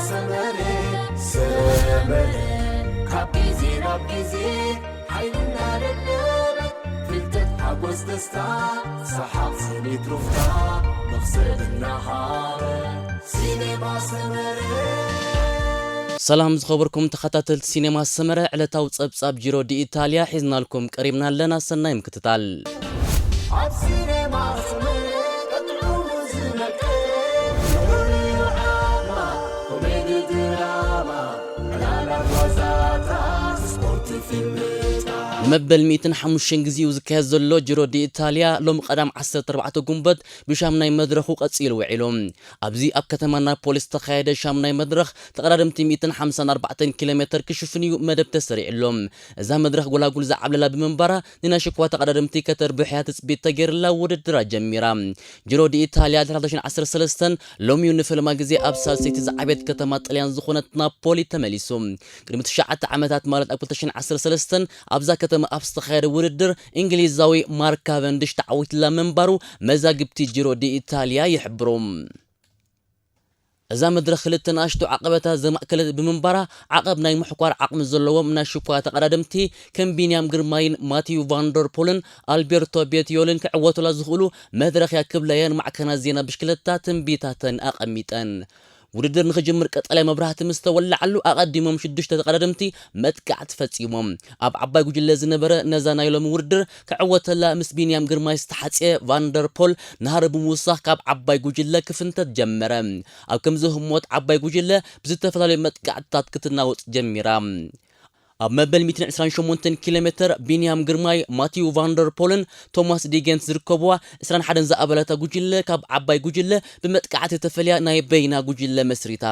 ሰመረ ሰመረ ካብ ግዜ ናብ ግዜ ሓይልና ደለበ ፍልጠት ሓጎስ ደስታ ሰሓቕ ስኒት ሩፍታ መኽሰብ እናሃረ ሲኔማ ሰመረ። ሰላም ዝኸበርኩም ተኸታተልቲ ሲኔማ ሰመረ፣ ዕለታዊ ጸብጻብ ጂሮ ዲ ኢታልያ ሒዝናልኩም ቀሪብና ኣለና። ሰናይ ምክትታል። ኣብ ሲኔማ ሰመረ ቀጥዑ ዝነቀ ፍቕሪ ዓማ ኮሜዲ ድራማ ዕላላት ዋዛታት ስፖርት ፊልምታት ንመበል ሚእትን ሓሙሽተን ግዜኡ ዝካየድ ዘሎ ጂሮ ዲ ኢታልያ ሎም ቀዳም ዓሰርተ ኣርባዕተ ጉንበት ብሻምናይ መድረኹ ቀጺሉ ውዒሉ። ኣብዚ ኣብ ከተማ ናፖሊ ዝተኻየደ ሻምናይ መድረኽ ተቐዳደምቲ ሚእትን ሓምሳን ኣርባዕተን ኪሎ ሜተር ክሽፍንዩ መደብ ተሰሪዕሎም። እዛ መድረኽ ጎላጉል ዝዓብለላ ብምንባራ ንናይ ሽኳ ተቐዳደምቲ ከተርብሕያ ትጽቢት ተገይርላ ውድድራ ጀሚራ። ጂሮ ዲ ኢታልያ ድሕሪ ክልተ ሽሕን ዓሰርተ ሰለስተን ሎሚዩ ንፈለማ ግዜ ኣብ ሳልሰይቲ ዝዓበየት ከተማ ጥልያን ዝኾነት ናፖሊ ተመሊሱ። ቅድሚ ትሽዓተ ዓመታት ማለት ኣብ ክልተ ሽሕን ዓሰርተ ሰለስተን ኣብዛ ከተማ ኣብ ዝተኻየደ ውድድር እንግሊዛዊ ማርክ ካቨንድሽ ተዓዊትላ ምንባሩ መዛግብቲ ጂሮ ዲ ኢታልያ ይሕብሩ። እዛ መድረኽ ክልተ ንኣሽቱ ዓቐበታት ዘማእከለት ብምንባራ ዓቐብ ናይ ምሕኳር ዓቕሚ ዘለዎም ናይ ሽኳ ተቐዳደምቲ ከም ቢንያም ግርማይን ማቲዩ ቫንደርፖልን ኣልቤርቶ ቤትዮልን ክዕወቱላ ዝኽእሉ መድረኽ እያ ክብላ እየን ማዕከናት ዜና ብሽክለታ ትንቢታተን ኣቐሚጠን። ውድድር ንኽጅምር ቀጠልያ መብራህቲ ምስ ተወላዓሉ ኣቐዲሞም ሽዱሽተ ተቐዳደምቲ መጥቃዕቲ ፈጺሞም። ኣብ ዓባይ ጉጅለ ዝነበረ ነዛ ናይ ሎሚ ውድድር ክዕወተላ ምስ ቢንያም ግርማይ ዝተሓጽየ ቫንደርፖል ናህሪ ብምውሳኽ ካብ ዓባይ ጉጅለ ክፍንተት ጀመረ። ኣብ ከምዚ ህሞት ዓባይ ጉጅለ ብዝተፈላለዩ መጥቃዕትታት ክትናወጽ ጀሚራ። ኣብ መበል ሚእትን ዕስራን ሸሞንተን ኪሎ ሜተር ቢንያም ግርማይ፣ ማቲዩ ቫንደርፖልን ቶማስ ዲገንት ዝርከብዋ ዕስራን ሓደን ዝኣባላታ ጉጅለ ካብ ዓባይ ጉጅለ ብመጥቃዕቲ ተፈልያ ናይ በይና ጉጅለ መስሪታ።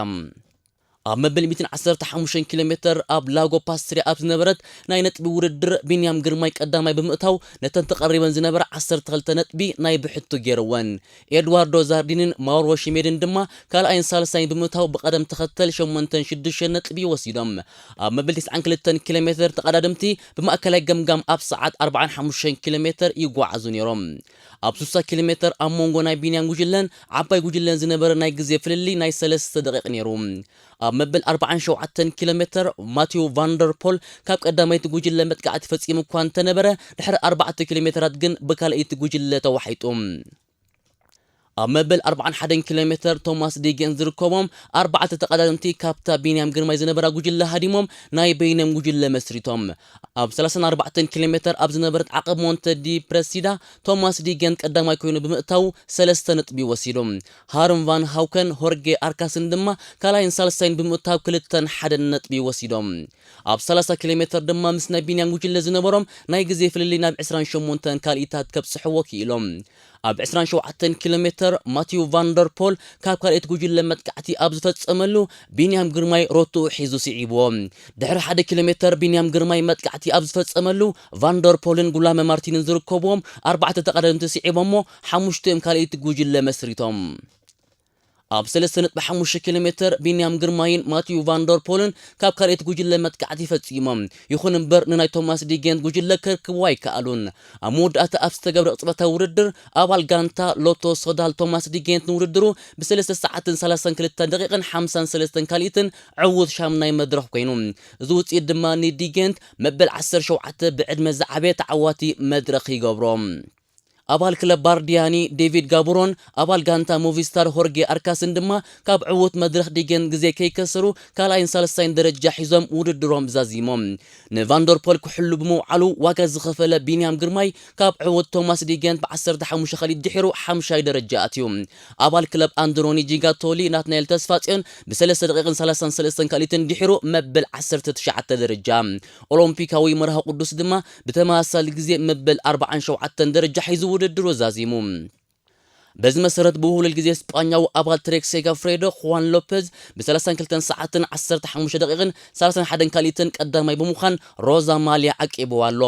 ኣብ መበል ሚእትን ዓሰርተ ሓሙሽተን ኪሎ ሜተር ኣብ ላጎ ፓስትሪያ ኣብ ዝነበረት ናይ ነጥቢ ውድድር ቢንያም ግርማይ ቀዳማይ ብምእታው ነተን ተቐሪበን ዝነበራ ዓሰርተ ክልተ ነጥቢ ናይ ብሕቱ ገይርወን። ኤድዋርዶ ዛርዲንን ማውሮ ሽሜድን ድማ ካልኣይን ሳልሳይን ብምእታው ብቐደም ተኸተል ሸሞንተን ሽዱሽተን ነጥቢ ወሲዶም። ኣብ መበል ተስዓን ክልተን ኪሎ ሜተር ተቐዳደምቲ ብማእከላይ ገምጋም ኣብ ሰዓት ኣርባዓን ሓሙሽተን ኪሎ ሜተር ይጓዓዙ ነይሮም። ኣብ ስሳ ኪሎ ሜተር ኣብ መንጎ ናይ ቢንያም ጉጅለን ዓባይ ጉጅለን ዝነበረ ናይ ግዜ ፍልልይ ናይ ሰለስተ ደቂቕ ነይሩ። ኣብ መበል ኣርባዓን ሸውዓተን ኪሎ ሜተር ማቲው ቫንደርፖል ካብ ቀዳመይቲ ጉጅለ መጥቃዕቲ ፈጺሙ እኳ እንተነበረ፣ ድሕሪ ኣርባዕተ ኪሎ ሜተራት ግን ብካልኣይቲ ጉጅለ ተዋሒጡ። ኣብ መበል ኣርባዓን ሓደን ኪሎ ሜተር ቶማስ ዲጌን ዝርከቦም ኣርባዕተ ተቐዳደምቲ ካብታ ቢንያም ግርማይ ዝነበራ ጉጅለ ሃዲሞም ናይ በይኖም ጉጅለ መስሪቶም። ኣብ ሰላሳን ኣርባዕተን ኪሎ ሜተር ኣብ ዝነበረት ዓቐብ ሞንተ ዲ ፕረሲዳ ቶማስ ዲጌን ቀዳማይ ኮይኑ ብምእታው ሰለስተ ነጥቢ ወሲዱ። ሃርም ቫን ሃውከን ሆርጌ ኣርካስን ድማ ካልኣይን ሳልሳይን ብምእታው ክልተን ሓደን ነጥቢ ወሲዶም። ኣብ ሰላሳ ኪሎ ሜተር ድማ ምስ ናይ ቢንያም ጉጅለ ዝነበሮም ናይ ግዜ ፍልልይ ናብ ዕስራን ሸሞንተን ካልኢታት ከብጽሕዎ ክኢሎም። ኣብ ዕስራን ሸውዓተን ኪሎ ሜተር ማቲው ቫንደርፖል ካብ ካልኣይቲ ጉጅለ መጥቃዕቲ ኣብ ዝፈጸመሉ ቢንያም ግርማይ ሮትኡ ሒዙ ስዒብዎ። ድሕሪ ሓደ ኪሎ ሜተር ቢንያም ግርማይ መጥቃዕቲ ኣብ ዝፈጸመሉ ቫንደርፖልን ጉላመ ማርቲንን ዝርከብዎም ኣርባዕተ ተቐዳደምቲ ስዒቦሞ ሓሙሽቲኦም ካልኣይቲ ጉጅለ መስሪቶም። ኣብ ሰለስተ ነጥቢ ሓሙሽተ ኪሎ ሜተር ቢንያም ግርማይን ማቲው ቫንደርፖልን ካብ ካልኣይቲ ጉጅለ መጥቃዕቲ ፈጺሞም። ይኹን እምበር ንናይ ቶማስ ዲጌንት ጉጅለ ከርክብዎ ኣይከኣሉን። ኣብ መወዳእታ ኣብ ዝተገብረ ቅጽበታዊ ውድድር ኣባል ጋንታ ሎቶ ሶዳል ቶማስ ዲጌንት ንውድድሩ ብሰለስተ ሰዓትን ሰላሳን ክልተን ደቂቕን ሓምሳን ሰለስተን ካልኢትን ዕዉት ሻምናይ መድረኽ ኮይኑ። እዚ ውጽኢት ድማ ንዲጌንት መበል ዓሰርተ ሸውዓተ ብዕድመ ዝዓበየ ተዓዋቲ መድረኽ ይገብሮ። ኣባል ክለብ ባርዲያኒ ዴቪድ ጋቡሮን ኣባል ጋንታ ሞቪስታር ሆርጌ ኣርካስን ድማ ካብ ዕዉት መድረኽ ዲጌንት ግዜ ከይከሰሩ ካልኣይን ሳልሳይን ደረጃ ሒዞም ውድድሮም ዛዚሞም። ንቫንደርፖል ክሕሉ ብምውዓሉ ዋጋ ዝኸፈለ ቢንያም ግርማይ ካብ ዕዉት ቶማስ ዲጌንት ብዓሰርተ ሓሙሽተ ካልኢት ድሒሩ ሓምሻይ ደረጃ ኣትዩ። ኣባል ክለብ ኣንድሮኒ ጂጋቶሊ ናትናኤል ተስፋጽዮን ብሰለስተ ደቂቕን ሰላሳን ሰለስተን ካልኢትን ድሒሩ መበል ዓሰርተ ትሽዓተ ደረጃ። ኦሎምፒካዊ መርሃ ቅዱስ ድማ ብተመሳሳሊ ግዜ መበል ኣርባዓን ሸውዓተን ደረጃ ሒዙ ውድድሩ ዛዚሙ። በዚ መሰረት ብውህሉል ግዜ ስጳኛዊ ኣባል ትሬክ ሴጋፍሬዶ፣ ኹዋን ሎፔዝ ብ ሰላሳን ክልተን ሰዓትን ዓሰርተ ሓሙሽተ ደቂቕን ሰላሳን ሓደን ካልኢትን ቀዳማይ ብምዃን ሮዛ ማልያ ዓቂብዋ ኣሎ።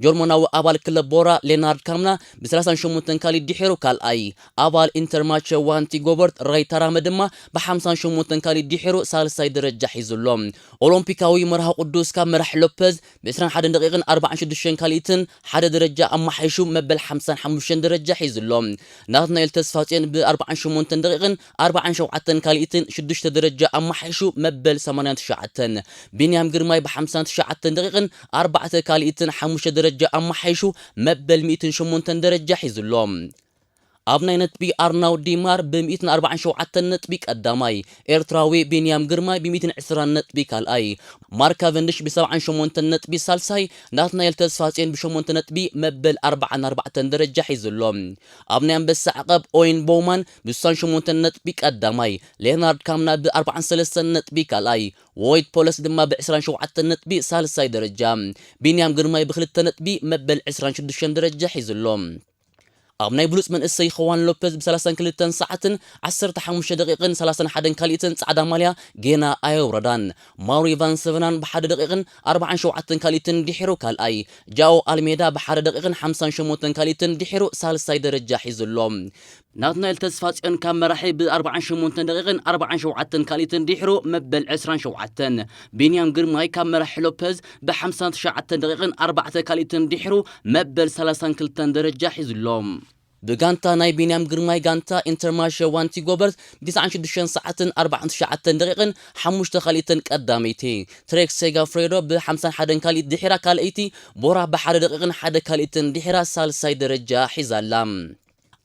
ጀርመናዊ ኣባል ክለብ ቦራ ሌናርድ ካምና ብ ሰላሳን ሸሞንተን ካልኢት ድሒሩ ካልኣይ፣ ኣባል ኢንተርማቸ ዋንቲ ጎበርት ራይ ታራመ ድማ ብ ሓምሳን ሸሞንተን ካልኢት ድሒሩ ሳልሳይ ደረጃ ሒዙ ኣሎ። ኦሎምፒካዊ መርሃ ቅዱስ ካብ መራሕ ሎፔዝ ብ ዕስራን ሓደን ደቂቕን ኣርባዓን ሽዱሽተን ካልኢትን ሓደ ደረጃ ኣመሓይሹ መበል ሓምሳን ሓሙሽተን ደረጃ ሒዙ ኣሎ። ናትናኤል ተስፋጽዮን ብ ኣርባዓን ሸሞንተን ደቂቕን ኣርባዓን ሸውዓተን ካልኢትን ሽዱሽተ ደረጃ ኣመሓይሹ መበል ሰማንያን ትሽዓተን። ቢንያም ግርማይ ብ ሓምሳን ትሽዓተን ደቂቕን ኣርባዕተ ካልኢትን ሓሙሽተ ደረጃ ኣመሓይሹ መበል ሚእትን ሸሞንተን ደረጃ ሒዙ ኣሎ። ኣብ ናይ ነጥቢ ኣርናውድ ዲማር ብ ሚእትን ኣርባዓን ሸውዓተን ነጥቢ ቀዳማይ፣ ኤርትራዊ ቢንያም ግርማይ ብ ሚእትን ዕስራን ነጥቢ ካልኣይ፣ ማርክ ካቨንድሽ ብ ሰብዓን ሸሞንተን ነጥቢ ሳልሳይ፣ ናትናኤል ተስፋጽዮን ብ ሸሞንተ ነጥቢ መበል ኣርባዓን ኣርባዕተን ደረጃ ሒዙ ኣሎ። ኣብ ናይ ኣንበሳ ዓቐብ ኦይን ቦውማን ብ ስሳን ሸሞንተን ነጥቢ ቀዳማይ፣ ሌናርድ ካምና ብ ኣርባዓን ሰለስተን ነጥቢ ካልኣይ፣ ዎይድ ፖለስ ድማ ብ ዕስራን ሸውዓተን ነጥቢ ሳልሳይ ደረጃ፣ ቢንያም ግርማይ ብ ክልተ ነጥቢ መበል ዕስራን ሽዱሽተን ደረጃ ሒዙ ኣሎ። ኣብ ናይ ብሉጽ መንእሰይ ኹዋን ሎፐዝ ብ ሰላሳን ክልተን ሰዓትን ዓሰርተ ሓሙሽተ ደቂቕን ሰላሳን ሓደን ካልኢትን ጻዕዳ ማልያ ጌና ኣየውረዳን። ማውሪ ቫን ሰቨናን ብሓደ ደቂቕን ኣርባዓን ሸውዓተን ካልኢትን ድሒሩ ካልኣይ፣ ጃኦ ኣልሜዳ ብሓደ ደቂቕን ሓምሳን ሸሞንተን ካልኢትን ድሒሩ ሳልሳይ ደረጃ ሒዙ ኣሎ። ናትናኤል ተስፋጽዮን ካብ መራሒ ብ ኣርባዓን ሸሞንተን ደቂቕን ኣርባዓን ሸውዓተን ካልኢትን ድሒሩ መበል ዕስራን ሸውዓተን፣ ቢንያም ግርማይ ካብ መራሒ ሎፐዝ ብ ሓምሳን ትሽዓተን ደቂቕን ኣርባዕተ ካልኢትን ድሒሩ መበል ሰላሳን ክልተን ደረጃ ሒዙ ኣሎ። ብጋንታ ናይ ቢንያም ግርማይ ጋንታ ኢንተርማርሸ ዋንቲ ጎበርት ብ ትስዓን ሽዱሽተን ሰዓትን ኣርባዓን ትሽዓተን ደቂቕን ሓሙሽተ ካልኢትን ቀዳመይቲ፣ ትሬክ ሴጋፍሬዶ ብ ሓምሳን ሓደን ካልኢት ድሒራ ካልኣይቲ፣ ቦራ ብ ሓደ ደቂቕን ሓደ ካልኢትን ድሒራ ሳልሳይ ደረጃ ሒዛ ኣላ።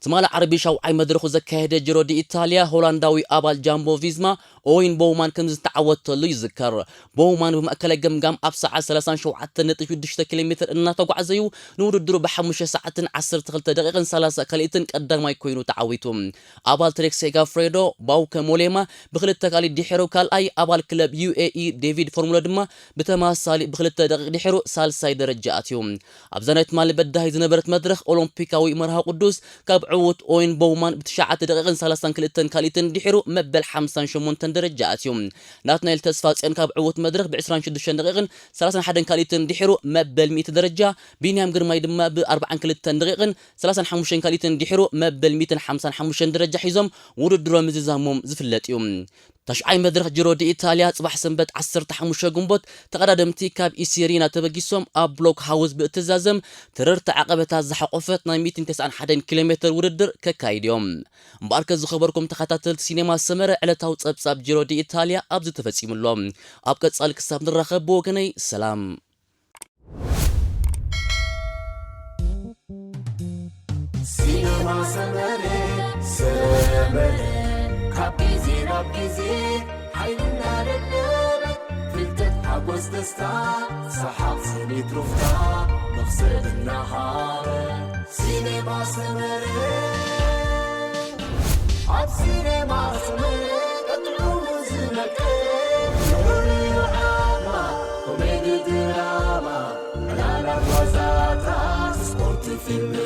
ትማሊ ዓርቢ ሻውዓይ መድረኹ ዘካየደ ጂሮ ዲ ኢታልያ ሆላንዳዊ ኣባል ጃምቦ ቪዝማ ኦይን ቦውማን ከም ዝተዓወተሉ ይዝከር። ቦውማን ብማእከላይ ገምጋም ኣብ ሰዓት ሰላሳን ሸውዓተን ነጥቢ ሽዱሽተ ኪሎ ሜትር እናተጓዕዘዩ ንውድድሩ ብሓሙሽተ ሰዓትን ዓሰርተ ክልተ ደቂቕን ሰላሳ ካልኢትን ቀዳማይ ኮይኑ ተዓዊቱ። ኣባል ትሬክ ሴጋፍሬዶ ባውከ ሞሌማ ብክልተ ካልኢት ድሒሩ ካልኣይ፣ ኣባል ክለብ ዩ ኤ ኢ ዴቪድ ፎርሙሎ ድማ ብተመሳሳሊ ብክልተ ደቂቕ ድሒሩ ሳልሳይ ደረጃ ኣትዩ። ኣብዛ ናይ ትማሊ በዳሂ ዝነበረት መድረኽ ኦሎምፒካዊ መርሃ ቅዱስ ካብ ዕዉት ኦይን ቦውማን ብ ትሽዓተ ደቂቕን ሰላሳን ክልተን ካልኢትን ድሒሩ መበል ሓምሳን ሸሞንተን ደረጃ ኣትዩ። ናትናኤል ተስፋጽዮን ካብ ዕዉት መድረኽ ብ ዕስራን ሽዱሽተን ደቂቕን ሰላሳን ሓደን ካልኢትን ድሒሩ መበል ሚእቲ ደረጃ፣ ቢንያም ግርማይ ድማ ብ ኣርባዓን ክልተን ደቂቕን ሰላሳን ሓሙሽተን ካልኢትን ድሒሩ መበል ሚእትን ሓምሳን ሓሙሽተን ደረጃ ሒዞም ውድድሮም ምዝዛሞም ዝፍለጥ እዩ። ታሽዓይ መድረኽ ጂሮ ዲ ኢታልያ ጽባሕ ሰንበት ዓሰርተ ሓሙሽተ ግንቦት ተቐዳደምቲ ካብ ኢሲሪና ተበጊሶም ኣብ ብሎክ ሃውስ ብእትዛዘም ትርርቲ ዓቐበታት ዝሓቖፈት ናይ ሚእትን ተስዓን ሓደን ኪሎ ሜትር ውድድር ከካይድ እዮም። እምበኣርከ ዝኸበርኩም ተኸታተልቲ ሲኔማ ሰመረ ዕለታዊ ጸብጻብ ጂሮ ዲ ኢታልያ ኣብዚ ተፈጺሙ ኣሎ። ኣብ ቀጻሊ ክሳብ ንራኸብ ብወገነይ ሰላም። ሲነማ ሰመረ ሰመረ ካብ ግዜ ናብ ግዜ ሓይሊ እናደለበ ፍልጠት ሓጎስ ደስታ ሰሓቕ ስኒት ሩፍታ መኽሰብ እናሃበ ሲነማ ሰመረ ኣብ ሲነማ ሰመረ ቀጥዑ ዝነቀ ፍሉይ ዓማ ኮሜዲ ድራማ ዕላላት ዋዛታት ስፖርት ፊልም